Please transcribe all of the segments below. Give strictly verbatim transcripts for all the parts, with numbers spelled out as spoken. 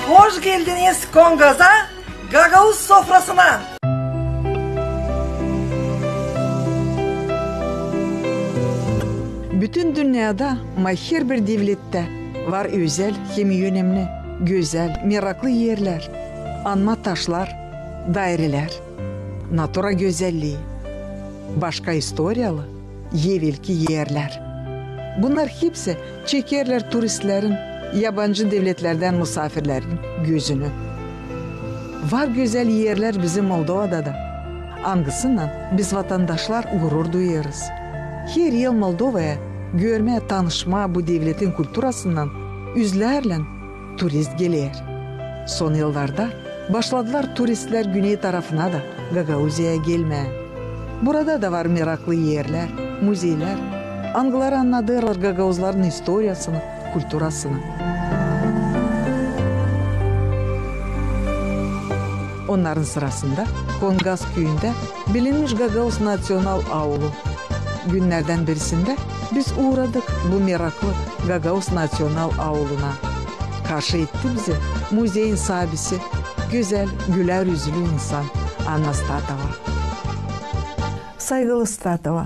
Hoş geldiniz Kongaza, Gagauz sofrasına! Bütün dünnedä, ama herbir devlettä var özäl hem önemni, gözäl, meraklı erlär, anma taşlar, dairelär, natura gözällii, başka istoriyalı, evelki erlär. Bunnar hepsi çekerlär turistlerin, yabancı devletlerdän musaafirlerin gözünü. Var gözäl erlär bizim Moldovada da, angısınnan biz, vatandaşlar, gurur duyêrız. Her yıl Moldovaya görmää, tanışmaa bu devletin kulturasınnan üzlärlän turist geler. Son yıllarda başladılar turistlär güney tarafına da, Gagauziyaya gelmää. Burada da var meraklı erlär, muzeylär, angıları annadêrlar gagauzların istoriyasını, kulturasını. Onnarın sırasında Kongaz küüyündä bilinmiş Gagauz naţional aulu. Günnerdän birisindä biz uuradık bu meraklı Gagauz naţional auluna. Karşı etti bizi muzeyin saabisi, gözäl, gülär üzlü insan Anna Statova. Saygılı Statova,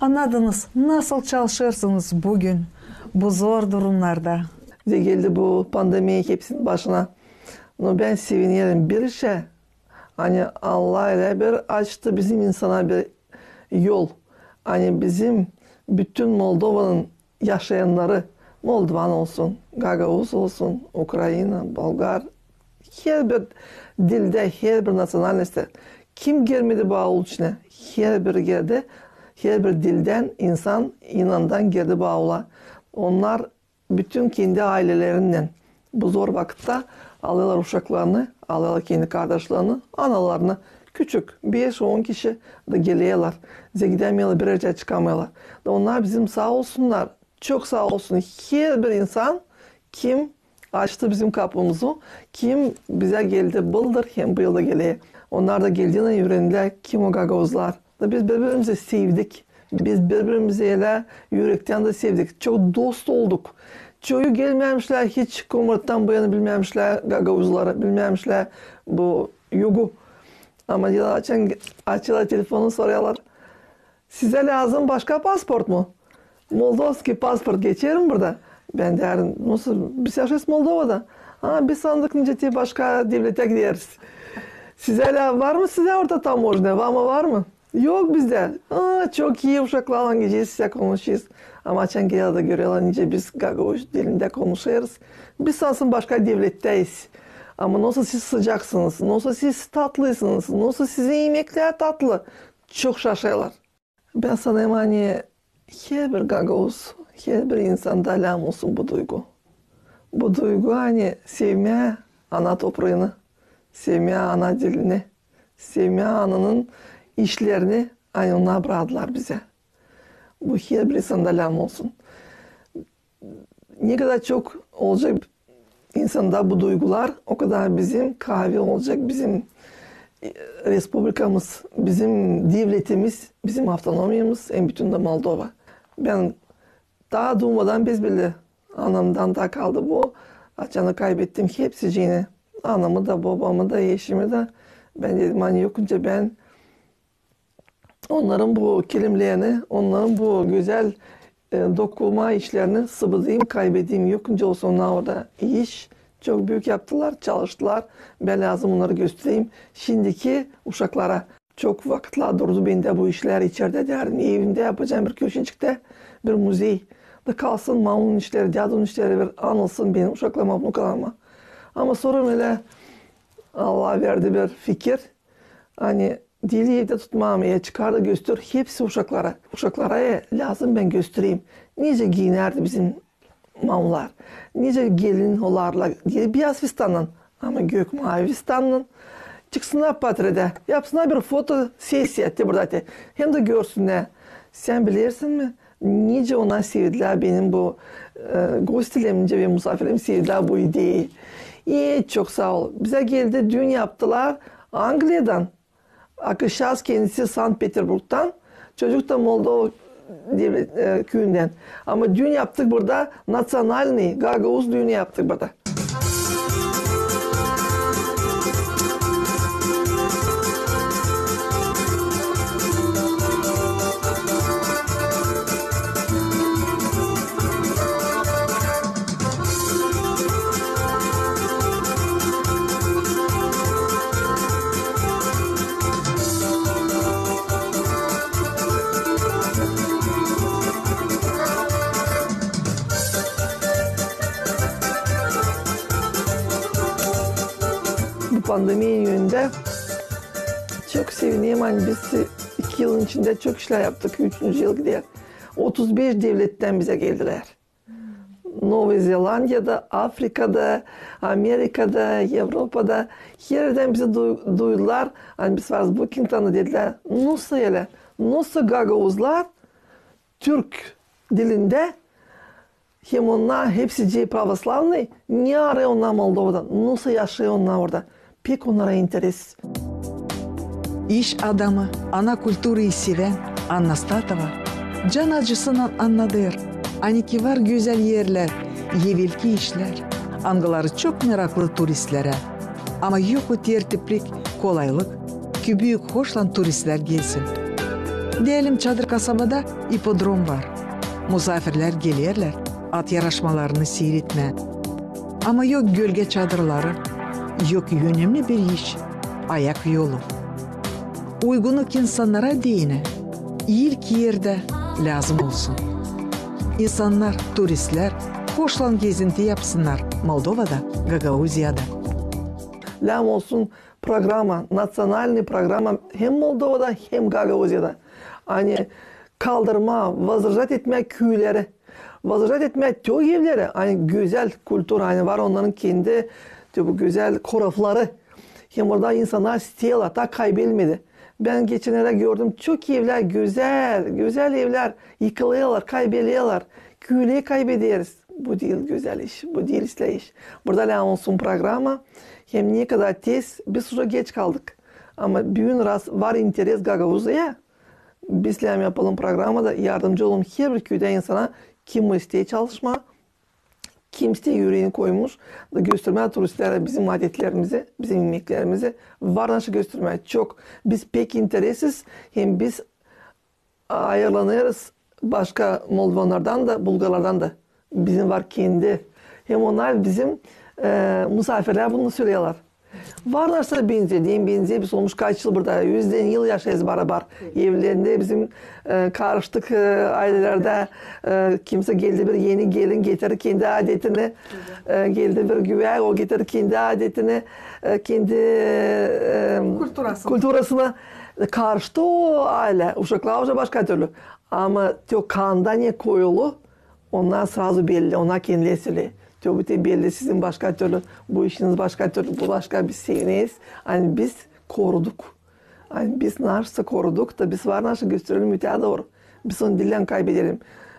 annadınız, nasıl çalışêrsınız büün bu zor durumnarda? Bizä geldi bu pandemiya hepsinin başına. No bän sevinerim bir işä, ani Allah ölä bir açtı bizim insana bir yol. Ani bizim bütün Moldovanın yaşayannarı, moldovan olsun, gagauz olsun, ukraina, bolgar, herbir dildä, herbir naţionalnostta, kim girmedi bu aul içinä, herbir erdä, herbir dildän insan inandan girdi bu aula. Onnar bütün kendi aylelerinnän bu zor vakıtta alêrlar uşaklarını, alêrlar kendi kardaşlarını, analarını, küçük, beş-on kişi da gelerlär. Zerä gidämeerlär, bir erä çıkamêêrlar. Da onnar bizim saa olsunnar, çok saa olsun herbir insan, kim açtı bizim kapımızı, kim bizä geldi bıldır hem bu yılda geler. Onnar da geldiynän üürendiler, kim o gagauzlar. Da biz biri-birimizi sevdik. Biz biri-birimizi ölä ürektän dä sevdik. Çok dost olduk. Çoyu gelmämişlär hiç, Komrattan bu yana bilmämişlär gagauzları, bilmämişlär bu yugu. Ama açan açêrlar telefonu, sorêrlar: "Sizä lääzım başka pasport mu? Moldovskiy pasport geçer mi burada?" Bän deerim: "Nasıl? Biz yaşêêrız Moldovada." "A, biz sandık, nicä te başka devletä gideriz." "Sizä lää-, var mı sizä orada tamožnä? Vama var mı?" "Yok bizdä." "A, çok ii, uşaklarlan gidecez, sizä konuşêrız." Ama açan gelärlär da görerlär, nicä biz gagauz dilindä konuşêrız. Biz sansın başka devletteyiz. Ama nasıl siz sıcaksınız, nasıl siz tatlısınız, nasıl sizin imeklär tatlı. Çok şaşêrlar. Bän sanêrım, ani herbir gagauz, herbir insanda lääzım olsun bu duygu. Bu duygu, ani sevmää ana topraanı, sevmää ana dilini, sevmää ananın işlerini, ani onnar braktılar bizä. Bu herbir insanda lääzım olsun. Ne kadar çok olacek insanda bu duygular, o kadar bizim kaavi olacek bizim, e, respublikamız, bizim devletimiz, bizim avtonomiyamız, hem bütün dä Moldova. Bän taa duumadan biz bilä anamdan taa kaldı bu. Açan kaybettim hepsicini. Anamı da, bobamı da, eşimi dä. Bän dedim, ani yokunca bän onnarın bu kilimlerini, onnarın bu gözäl, e, dokuma işlerini sıbıdayım, kaybedeyim. Yokunca olsun, onnar orada iş çok büük yaptılar, çalıştılar. Bän lääzım onnarı göstereyim şindiki uşaklara. Çok vakıtlar durdu bendä bu işlär içerdä, deerim, evimdä yapacam bir köşeciktä bir muzey. Da kalsın mamunun işleri, dädunun işleri bir anılsın benim uşaklarıma, vnukalarıma. Ama sora ölä Allah verdi bir fikir. Ani diil evdä tutmaa, ya çıkar da göster hepsi uşaklara. Uşaklara, e, lääzım bän göstereyim, nicä giinärdi bizim mamular. Nicä gelin olarlar, diil biyaz fistannan, ama gök-maavi fistannan. Çıksınnar portredä, yapsınnar bir fotosesiya te burada te. Hem dä görsünnär. Sän bilersin mi, nicä onnar sevdilär benim bu, e, gostilerim nicä ve musaafirlerim sevdilär bu ideyi. E, çok saa ol. Bizä geldi, düün yaptılar Angliyadan. Akışaz kendisi Sankt-Peterburgtan, çocuk da Moldova devlet, e, küüyündän. Ama düün yaptık burada natsionalnıy gagauz düünü yaptık burada. Bu pandemiyanın önündä çok sevinerim, ani biz iki yılın içindä çok işlär yaptık, üçüncü yıl gider. Otuz beş devlettän bizä geldilär. Novaya Zelandiyada, Afrikada, Amerikada, Evropada, her erdän bizi du-, duydular. Ani biz varız Bookingtonda, dedilär, nasıl ölä, nasıl gagauzlar türk dilindä, hem onnar hepsi pravoslavnıy, ne arêêr onnar Moldovada, nasıl yaşêêr onnar orada. Pek onnara interes. İş adamı, ana kulturayı sevän Anna Statova can acısınnan annadêr, ani ki var gözäl erlär, evelki işlär, angıları çok meraklı turistlerä. Ama yok o tertiplik, kolaylık, ki büük hoşlan turistlär gelsin. Deyelim, Çadır kasabada ipodrom var. Musaafirlär gelerlär at yaraşmalarını siiretmää. Ama yok gölgä çadırları, yok önemli bir iş, ayak yolu. Uygunluk insannara deyni ilk erdä lääzım olsun. İnsannar, turistlär hoşlan gezinti yapsınnar Moldovada, Gagauziyada. Lääzım olsun programa, natsionalnıy programa hem Moldovada, hem Gagauziyada. Ani kaldırmaa, возрождать etmää küüleri, возрождать etmää te evleri, ani gözäl kultura, ani var onnarın kendi te bu gözäl korofları. Hem orada insannar isteerlär, taa kaybelmedi. Bän geçennerdä gördüm, çok evlär gözäl, gözäl evlär yıkılêrlar, kaybelêrlar. Küüleri kaybederiz. Bu diil gözäl iş, bu diil islää iş. Burada lääzım olsun programa, hem ne kadar tez, biz uje geç kaldık. Ama büün raz var interes Gagauziyaya, biz lääzım yapalım programada, yardımcı olalım herbir küüdä insana, kim isteer çalışmaa, kim isteer üreeni koymuş, da göstermää turistlerä bizim adetlerimizi, bizim imeklerimizi, var naşı göstermää. Çok, biz pek interesiz, hem biz ayırlanêrız başka moldovanlardan da, bulgarlardan da. Bizim var kendi. Hem onnar bizim, e, musaafirlär bunu söleerlär. Var naşı benzeer, deyni benzeer, biz olmuş kaç yıl burada, üzdän yıl yaşêêrız barabar. Evlerindä bizim, e, karıştık, e, aylelerdä, e, kimsä geldi bir eni gelin getirer kendi adetini, e, geldi bir güvär, o getirer kendi adetini, e, kendi, e, kulturasını. Kulturasını. Karıştı o aylä, uşaklar uje başka türlü. Ama te o kanda ne koyulu, onnar srazu belli, onnar kendileri söleer. Te bu te belli, sizin başka türlü, bu işiniz başka türlü, bu başka, biz sevineriz. Ani biz koruduk. Ani biz naşısa koruduk da biz var naşı gösterelim öteyä dooru. Biz onu diil lääzım kaybederim.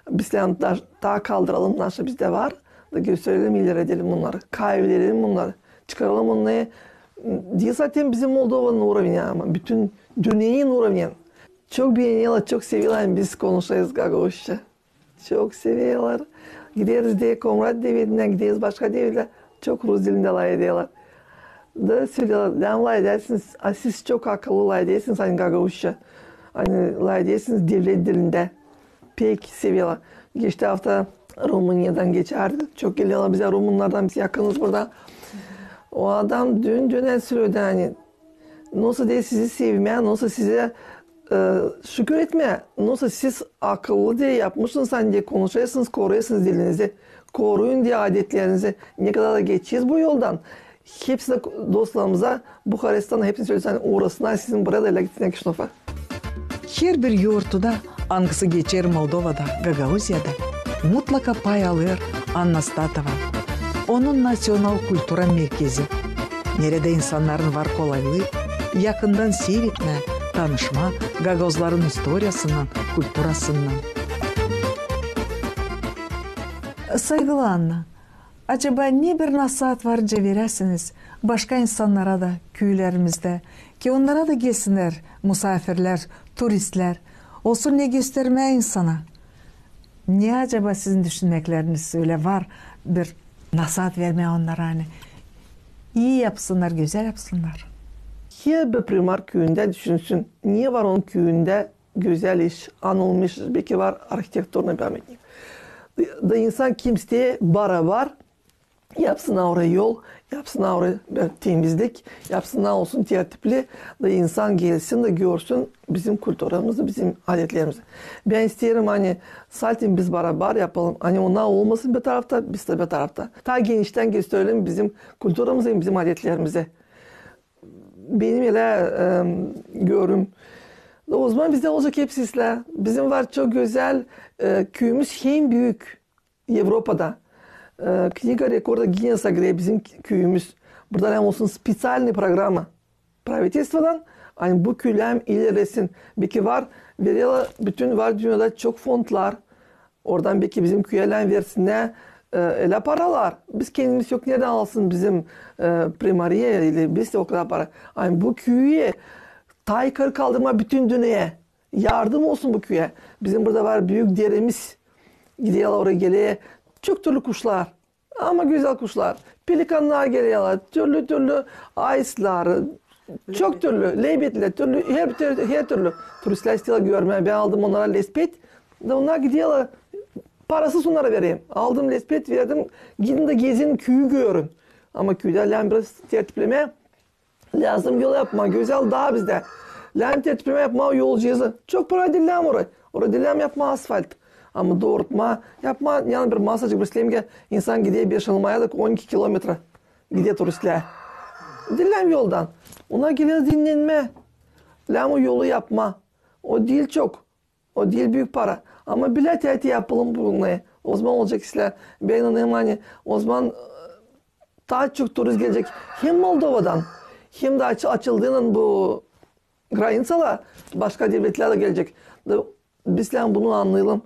Biz lääzım taa kaldıralım naşı bizdä var da gösterelim, ileri edelim bunnarı. Kaybederelim bunnarı. Çıkaralım onnarı. Diil zaten bizim Moldovanın urovneni, ama bütün dünnenin urovneni. Çok beenerlär, çok severlär, ani biz konuşêrız gagauzça. Çok severlär. Gideriz dä Komrat devletinä, gideriz başka devletlärä. Çok rus dilindä lafederlär. Da söleerlär, lääzım lafedersiniz, a siz çok akıllı lafedersiniz, ani gagauzça. Ani lafedersiniz devlet dilindä. Pek severlär. Geçti afta Rumıniyadan geçärdi. Çok gelerlär bizä Rumunlardan, biz yakınız burada. O adam düün dünä söleerdi, ani nasıl deyni sizi sevmää, nasıl sizä, e, şükür etmää, nasıl siz akıllı deyni yapmışsınız, ani deyni konuşêrsınız, koruyêrsınız dilinizi, koruyun deyni adetlerinizi. Ne kadar da geçeriz bu yoldan, hepsinä, dostlarımıza, Buharestan, hepsinä söleeriz, ani uurasınnar sizin buraya da lääzım gitsin ki şnofa. Herbir yortuda, angısı geçer Moldovada, Gagauziyada, mutlaka pay alêr Annastatova. Onun naţional kultura merkezi, neredä insannarın var kolaylıı yakından seyretmää, tanışmaa gagauzların istoriyasınnan, kulturasınnan. Saygılı Anna, acaba ne bir nasaat varınca veräsiniz başka insannara da küülerimizdä, ki onnara da gelsinnär musaafirlär, turistlär, olsun ne göstermää insana? Ne acaba sizin düşünmäkläriniz, ölä var bir nasaat vermää onnara, ani ii yapsınnar, gözäl yapsınnar? Herbir primar küüyündä düşünsün, ne var onun küüyündä gözäl iş, anılmış, beki var arhitekturnıy pamätnik. Da insan kimsä barabar yapsın orayı yol, yapsın orayı bir temizlik, yapsın, olsun tertipli, da insan gelsin da görsün bizim kulturamızı, bizim adetlerimizi. Bän isteerim, ani saltin biz barabar yapalım, ani onnar olmasın bir tarafta, biz dä bir tarafta. Taa geniştän gösterelim bizim kulturamızı hem bizim adetlerimizi. Benim ölä, em, görüm. Da ozaman bizdä olacek hepsi islää. Bizim var çok gözäl, e, küüyümüz hem büük Evropada. E, Kniga rekorda Ginnesa girä bizim küüyümüz. Burada hem olsun speţialnıy programa pravitilstvodan, ani bu küü lääm ilerlesin. Beki var, verelär, bütün var dünnedä çok fondlar. Oradan beki bizim küüyä lääm versinnär, e, ölä paralar. Biz kendimiz yok neredän alsın bizim, e, primariya ili biz dä o kadar para. Ani bu küüyü taa yukarı kaldırmaa bütün dünneyä. Yardım olsun bu küüyä. Bizim burada var büük deremiz. Giderlär oraya, geler çok türlü kuşlar. Ama gözäl kuşlar. Pelikannar gelerlär, türlü-türlü ayıslar, çok türlü, lebetlär, türlü, her, her türlü. Turistlär isteerlär görmää. Bän aldım onnara lespet. Da onnar giderlär, parasız onnara vererim. Aldım lespet, verdim. Gidin da gezin, küüyü görün. Ama küüdä lääm biraz tertiplemää. Lääzım yol yapmaa, gözäl daa bizdä. Lääm tertiplemää, yapmaa yolcuzı. Çok para diil lääm orayı. Orayı diil lääm yapmaa asfalt. Ama doorutmaa, yapmaa, yani bir masacık bir slemge insan gider beşalmaya da on iki kilometra. Gider turistlär. Diil lääm yoldan. Onnar geler dinnenmää. Lääm o yolu yapmaa. O diil çok. O diil büük para. Ama bilä tääti yapalım bunu. Ozaman olacek islää. Bän inanêrım, ani ozaman, e, taa çok turist gelecek hem Moldovadan, hem dä aç-, açıldıynan bu graniţalar, başka devletlär dä gelecek. Da biz lääm bunu annayalım.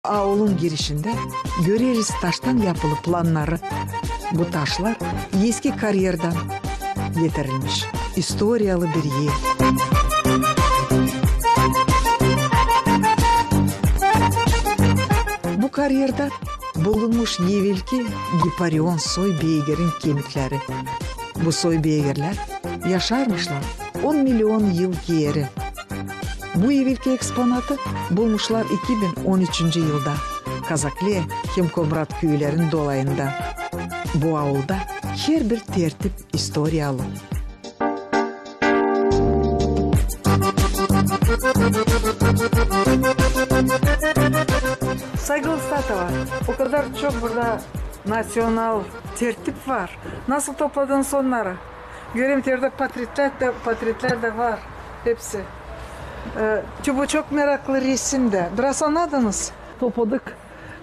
Aulun girişindä göreriz taştan yapılı plannarı. Bu taşlar eski karyerdan getirilmiş. İstoriyalı bir er. Bu karyerdä bulunmuş evelki Giparion soy beygirinin kemikleri. Bu soy beygirlär yaşarmışlar on million yıl geeri. Bu evelki eksponatı bulmuşlar iki bin on üçüncü yılda Kazakliya hem Komrat küülerin dolayında. Bu aulda herbir tertip istoriyalı. Saygılı Satova, o kadar çok burada naţional tertip var. Nasıl topladınız onnarı? Görerim, terdä portretlär dä, portretlär dä var hepsi. E, bu çok meraklı resim dä. Biraz annadınız? Topladık.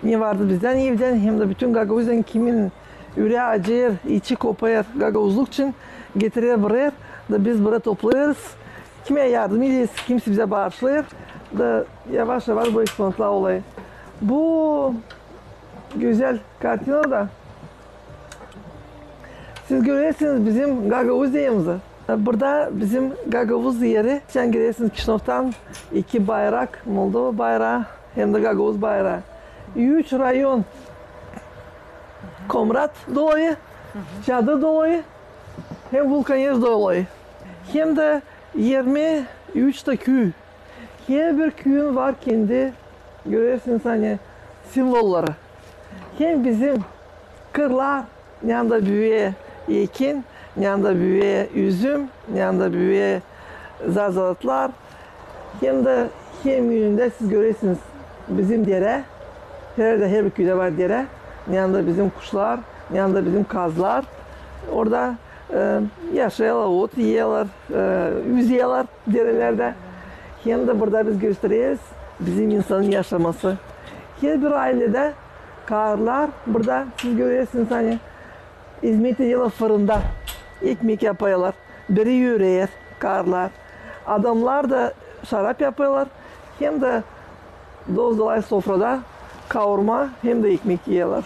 Ne vardı bizdän evdän, hem dä bütün gagauzların, kimin ürää acıyêr, içi kopêr gagauzluk için, getirer burayı da biz burayı toplêêrız. Kimä yardım ederiz, kimsey bizä baaşlêêr da yavaş-yavaş bu eksponatlar olêr. Bu gözäl kartina da Siz görersiniz bizim Gagauziyamızı. Burada bizim Gagauz eri. Sän görersiniz Kişinövdan iki bayrak, Moldova bayraa hem dä Gagauz bayraa. Üç rayon: Komrat dolayı, Çadır dolayı hem Vulkaneş dolayı. Hem dä irmi üç dä küü. Herbir küüyün var kendi, görersiniz, ani simvolları. Hem bizim kırlar, neredä büüyer ekin, neredä büüyer üzüm, neredä büüyer zar-zalatlar. Hem dä hem yönündä siz görersiniz bizim derä. Herhalä herbir küüdä var derä. Neredä bizim kuşlar, neredä bizim kazlar. Orada, e, yaşêêrlar, ot iyerlär, e, üzerlär derelerdä. Hem dä burada biz göstereriz bizim insanın yaşaması. Herbir ailedä karılar burada, siz görersiniz, ani izmet ederlär fırında, ekmek yapêrlar, biri üreer karılar. Adamnar da şarap yapêrlar, hem dä dost-dalay sofrada kavurma hem dä ekmek iyerlär.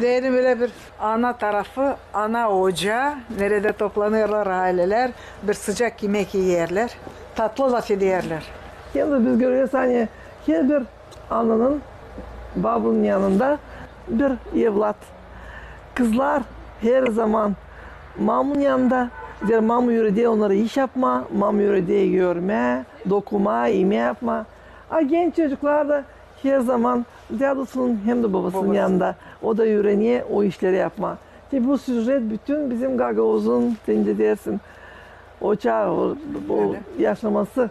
Deyelim, ölä bir ana tarafı, ana ocaa, neredä toplanêrlar ailelär, bir sıcak imek iyerlär, tatlı lafederlär. Hem dä biz göreriz, ani herbir ananın, babunun yanında bir evlat. Kızlar herzaman mamunun yanında, zerä mamu üüreder onnara iş yapmaa, mamu üüreder örmää, dokumaa, imeer yapmaa. A genç çocuklar da herzaman dädusunun hem dä babasının yanında. O da üürener o işleri yapmaa. Te bu süjet bütün bizim Gagauzun, sän ne deersin, o çaa, o, o yaşaması.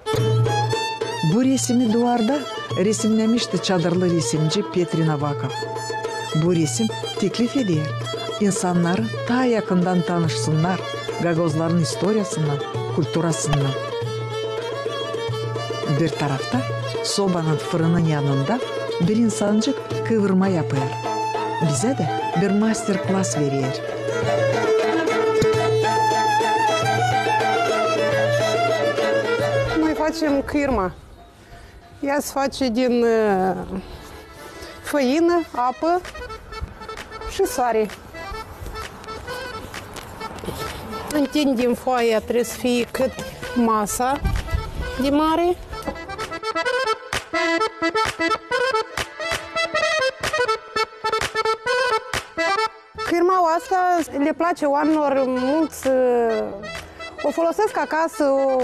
Bu resimi duvarda resimnemişti çadırlı resimci Petri Nabokov. Bu resim teklif eder insannarı taa yakından tanışsınnar gagauzların istoriyasınnan, kulturasınnan. Bir tarafta sobanın, fırının yanında bir insancık kıvırma yapêr. Bizä dä bir master-klas verer. Noi facem kıyırma. Ea se face din, e, făină, apă și soare. Întindem foaia, trebuie să fie cât masa de mare. Kıyırma asta le place oamenilor mulți, o folosesc acasă, o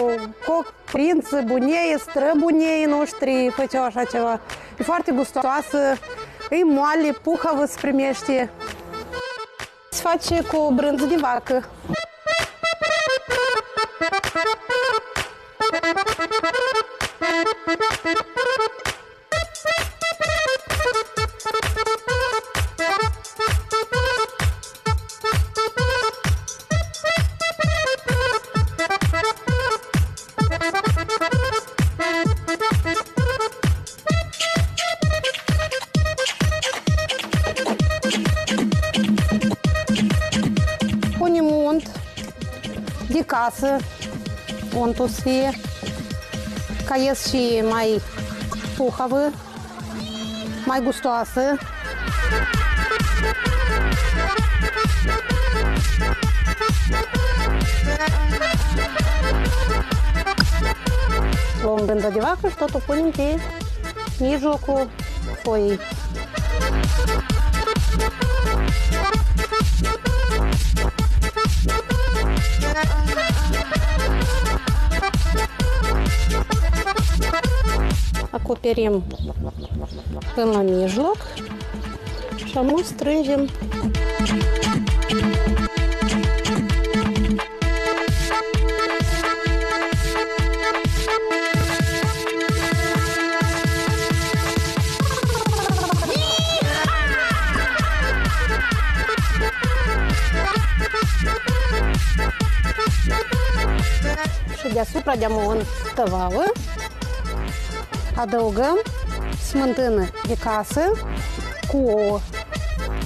coc părinți, bunii, străbunii noștri făceau așa ceva. E foarte gustoasă, e moale, puhavă se primește. Se face cu brânză de vacă. Punem unt de casă, untul să fie, ca este și mai puhavă. Mai gustoasă. Lom bândă de vacră și tot o punem pe mijlocul foii. Acoperim până la mijloc și acum strângem. Și deasupra de-amon în tăvală adăugăm smântână de casă cu ouă.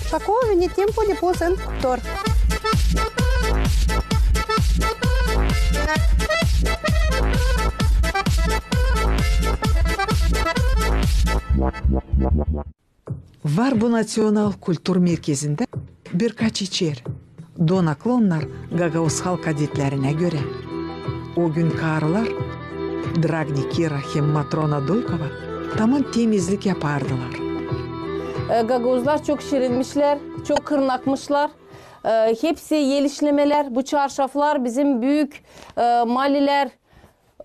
Și acolo vine timpul de pus în cuptor. Var bu naţional kultur merkezindä birkaç içeri. Donaklı onnar gagauz halk adetlerinä görä. O gün karılar, Dragni Kira hem Matrona Duykova, taman temizlik yapardılar. E, gagauzlar çok şirinmişlär, çok kırnakmışlar. E, hepsi el işlemälär, bu çarşaflar bizim büük, e, malilär,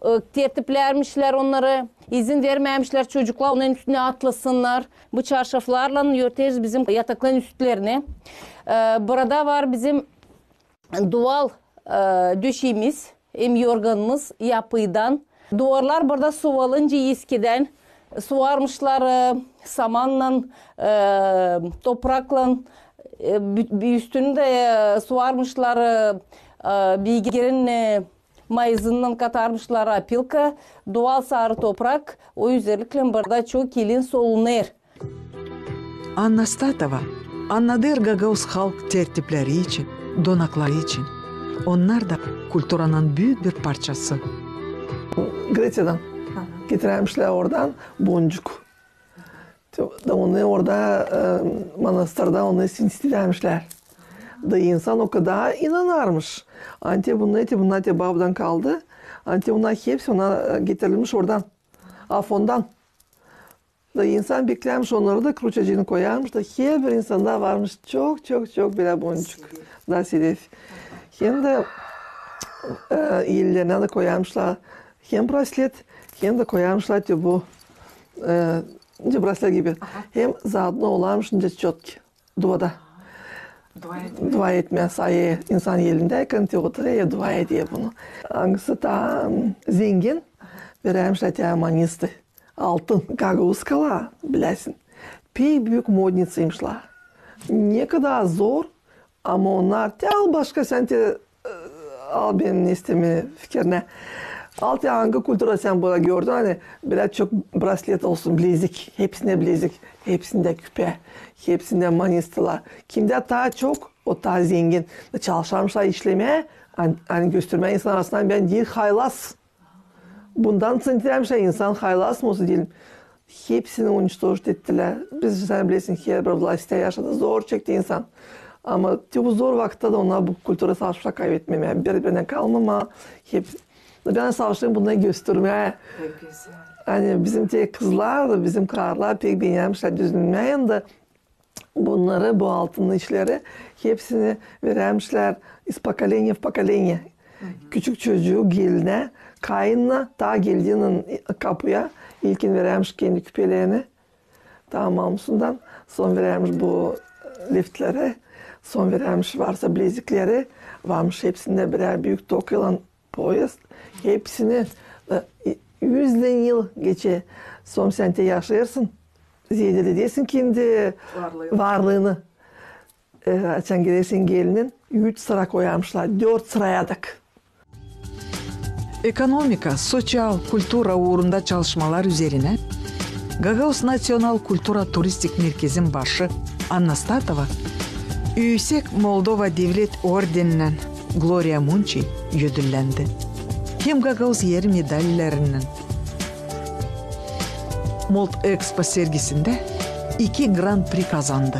e, tertiplärmişlär onnarı, izin vermärmişlär çocuklar onun üstünä atlasınnar. Bu çarşaflarlan örteriz bizim yatakların üstlerinä. E, burada var bizim duval, e, döşeemiz, hem yorganımız yapıdan. Duvarlar burada suvalınca eskidän suvarmışlar, e, samannan, e, topraklan, e, bü-, bü-, üstünü dä, e, suvarmışlar, e, e, beygirin, e, mayızından katarmışlar opilka, duval sarı toprak, o üzerliklän burada çok elin solunêr. Anna Statova annadêr gagauz halk tertipleri için, donakları için. Onnar da kulturanın büük bir parçası. Greciyadan getirärmişlär oradan boncuk. Da onu orada, e, manastırda onu sinstilermişlär. Da insan o kadar inanarmış. Ani te bunnar, te bunnar te babdan kaldı. Ani te bunnar hepsi ona, e, getirilmiş oradan. Afondan. Da insan beklärmiş onnarı da, kruçacıını koyarmış da, herbir insanda varmış çok, çok, çok bölä boncuk. Da sedef. Hem dä, e, ellerinä dä koyarmışlar hem braslet, hem dä koyarmışlar te bu, e, braslet gibi. Hem zaatno olarmış nicä çotki. Duada. Dua etmää. Dua etmää, sayı insan elindä, kantı oturêr, dua eder bunu. Angısı taa, m, zengin, verärmişlär te manistı. Altın, gagauzkalar, biläsin, pek büük modnitsaymışlar. Ne kadar zor, ama onnar te al başka, sän te, e, al benim nesnemi fikirinä. Al te angı kultura sän burada gördün, ani bölä çok braslet olsun, bilezik, hepsindä bilezik, hepsindä küpä, hepsindä manistalar. Kimdä taa çok, o taa zengin. Çalışarmışlar işlemää, ani, ani göstermää insan arasından, bän diil haylaz. Bundan sindirärmişlär, insan haylaz mı olsun, diil. Hepsini уничтожить ettilär. Biz, sän bilersin, herbir vlast yaşadı, zor çekti insan. Ama te bu zor vakitta da onnar bu kultura savaşmışlar kaybetmemää, biri-birinä kalmamaa. Hep, bän savaşêrım bunu göstermää. Ani bizim te kızlar da, bizim karılar pek beenärmişlär düzünmää, hem dä bunnarı, bu altın işleri hepsini verärmişlär из поколения в поколение. Küçük çocuu gelinä, kayınına, taa geldinin kapuya ilkin verärmiş kendi küpelerini, taa mamusundan, son verärmiş bu, e, liftlere, son verärmiş varsa bilezikleri, varmış hepsindä birär büük tokaylan poyaz, hepsini, e, üzlän yıl geçer. Son sän te yaşêêrsın, zeedeleersin kendi varlıını. E, açan gelersin gelinin, üç sıra koyarmışlar, dört sırayadak. Ekonomika, soţial, kultura uurunda çalışmalar üzerinä Gagauz naţional kultura turistik merkezin başı Anna Statova Üüsek Moldova devlet ordenininnän Gloria Munci ödüllendi hem Gagauz eri medallerininnän. Mold Ekspo sergisindä iki Grand Prix kazandı.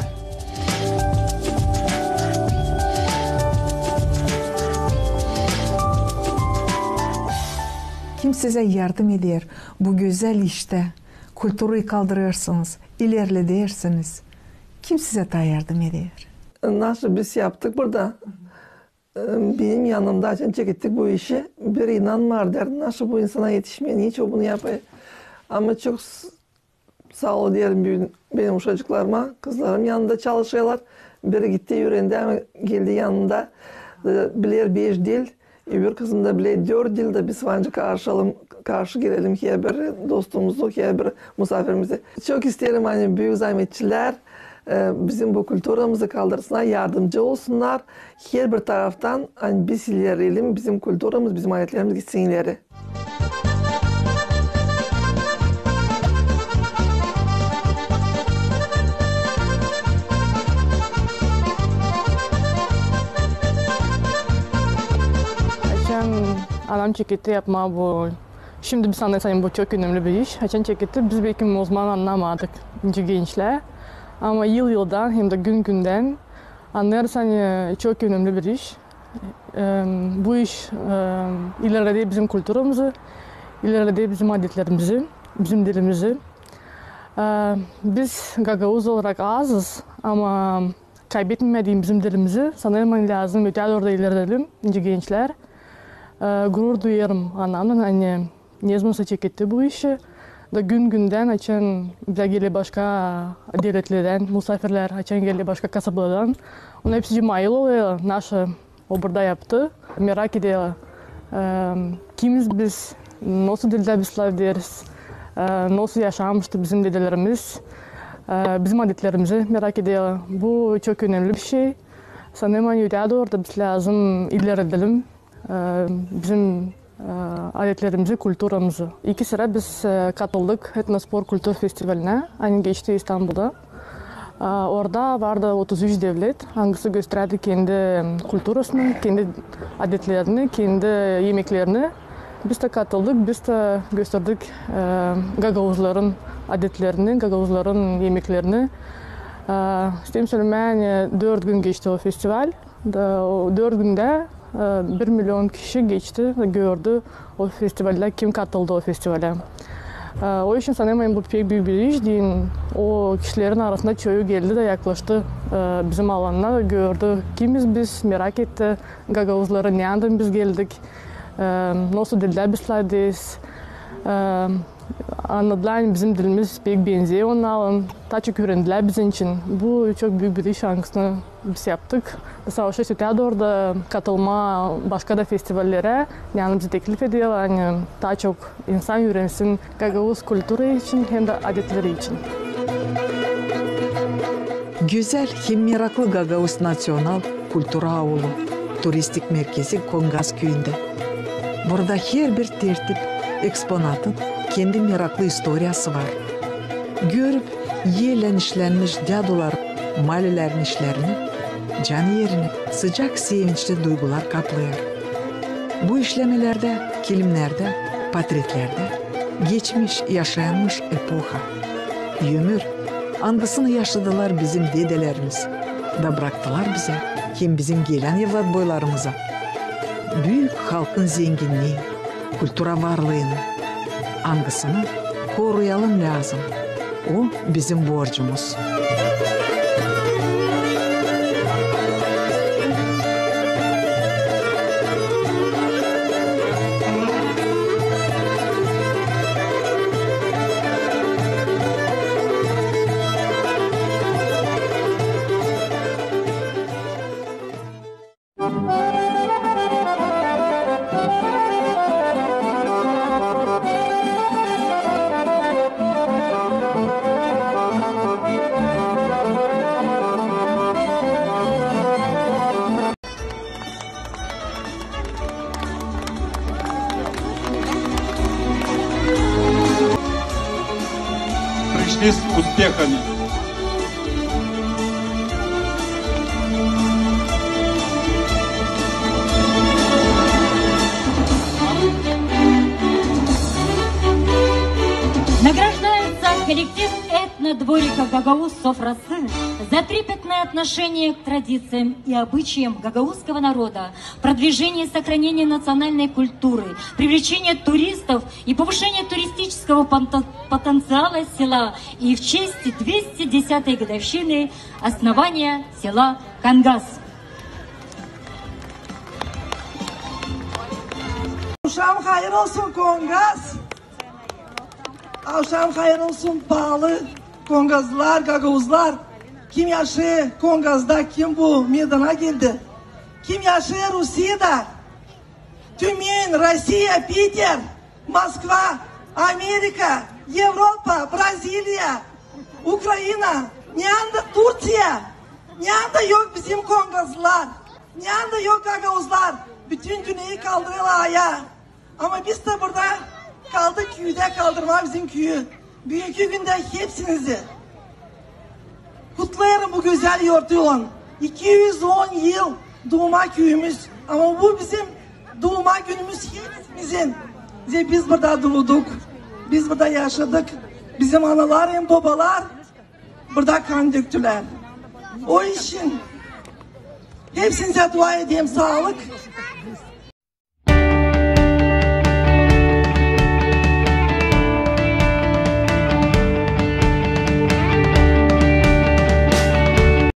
Kim sizä yardım eder bu gözäl iştä? Kulturayı kaldırêrsınız, ilerledersiniz. Kim sizä taa yardım eder? Naşı biz yaptık burada. E, benim yanımda açan çekettik bu işi, biri inanmêêr, deer, naşı bu insana etişmeer, neçin o bunu yapêr. Ama çok s-, saa ol deerim büün benim uşacıklarıma, kızlarım yanında çalışêrlar. Biri gitti, üürendi, ama geldi yanında, e, biler beş dil, öbür kızım da biler dört dil, da biz var nicä karşılayalım, karşı gelelim herbir dostumuzu, herbir musaafirimizi. Çok isteerim, ani büük zaametçilär, e, bizim bu kulturamızı kaldırsınnar, yardımcı olsunnar. Herbir taraftan, ani biz ilerleyelim, bizim kulturamız, bizim adetlerimiz gitsin ileri. Açan anam çeketti yapmaa bu, şindi biz annêêrız, ani bu çok önemli bir iş. Açan çeketti, biz beki o zaman annamadık, nicä gençlär. Ama yıl-yıldan hem dä gün-gündän annêêrız, ani çok önemli bir iş. Em, bu iş, em, ilerleder bizim kulturamızı, ilerleder bizim adetlerimizi, bizim dilimizi. E, biz gagauz olarak azız, ama kaybetmemää deyni bizim dilimizi, sanêrım, ani lääzım ötää dooru da ilerledelim, nicä gençlär. E, gurur duyêrım anamnan, ani nezamansa çeketti bu işi. Da gün-gündän, açan bizä geler başka devletlerdän musaafirlär, açan geler başka kasabalardan, onnar hepsi cemail olêr, naşı o burada yaptı. Merak ederlär, e, kimiz biz, nasıl dildä biz lafederiz, e, nasıl yaşamıştı bizim dedelerimiz, e, bizim adetlerimizi merak ederlär. Bu çok önemli bir şey. Sanêrım, ani ötää dooru da biz lääzım ilerledelim, e, bizim e, adetlerimizi, kulturamızı. İki sıra biz, e, katıldık etnospor kultur festivalinä, ani geçti İstanbulda. E, orada vardı otuz üç devlet, angısı gösterdi kendi kulturasını, kendi adetlerini, kendi yemeklerini. Biz dä katıldık, biz dä gösterdik, e, gagauzların adetlerini, gagauzların yemeklerini. E, isteerim sölemää, ani dört gün geçti o festival. Da o dört gündä, e, bir milyon kişi geçti, gördü o festivalä, kim katıldı o festivalä. E, o için sanêrım, ani bu pek büük bir iş, deyni o kişilerin arasında çoyu geldi da yaklaştı, e, bizim alana da gördü, kimiz biz, merak etti gagauzları, neredän biz geldik, e, nasıl dildä biz lafederiz. E, Annadılar, ani bizim dilimiz pek benzeer onnarın. Taa çok üürendilär bizim için. Bu çok büük bir iş, angısını biz yaptık. Savaşêrız ötää dooru da katılmaa başka da festivallerä. Yani bizi teklif ederlär, ani taa çok insan üürensin gagauz kulturası için hem dä adetleri için. Gözäl hem meraklı Gagauz naţional kultura aulu, turistik merkezi Kongaz küüyündä. Burada herbir tertip eksponatın kendi meraklı istoriyası var. Görüp, ellän işlänmiş dädular, malilerin işlerini, canı erini sıcak, sevinçli duygular kaplêêr. Bu işlemälerdä, kilimnerdä, portretlerdä geçmiş, yaşayanmış epoha, ömür, angısını yaşadılar bizim dedelerimiz da braktılar bizä hem bizim gelän evlatboylarımıza büük halkın zenginnii, kultura varlıını, angısını koruyalım lääzım. O bizim borcumuz. Пришли с успехами. Награждается коллектив этнодворика Гагаузской сафрасы за трепетное отношение к традициям и обычаям гагаузского народа, продвижение и сохранение национальной культуры, привлечение туристов и повышение туристического понта- потенциала села и в честь двести десятой годовщины основания села Кангас. Avşam hayır olsun, Kongas! Avşam hayır olsun, paalı kongazlılar, gagauzlar! Kim yaşêêr Kongazda, kim bu meydana geldi, kim yaşêêr Rusiyada, Tümen, Rusiya, Piter, Moskva, Amerika, Evropa, Braziliya, Ukraina, neredä Turţiya, neredä yok bizim kongazlılar, neredä yok gagauzlar, bütün dünnä kaldırêrlar ayaa. Ama biz dä burada kaldık küüdä kaldırmaa bizim küüyü. Büünkü gündä hepsinizi kutlêêrım bu gözäl yortuylan. İki üz on yıl duuma küüyümüz. Ama bu bizim duuma günümüz hepsimizin. Zerä biz burada duuduk, biz burada yaşadık. Bizim analar hem bobalar burada kan döktülär. O için hepsinizä dua edeyim saalık.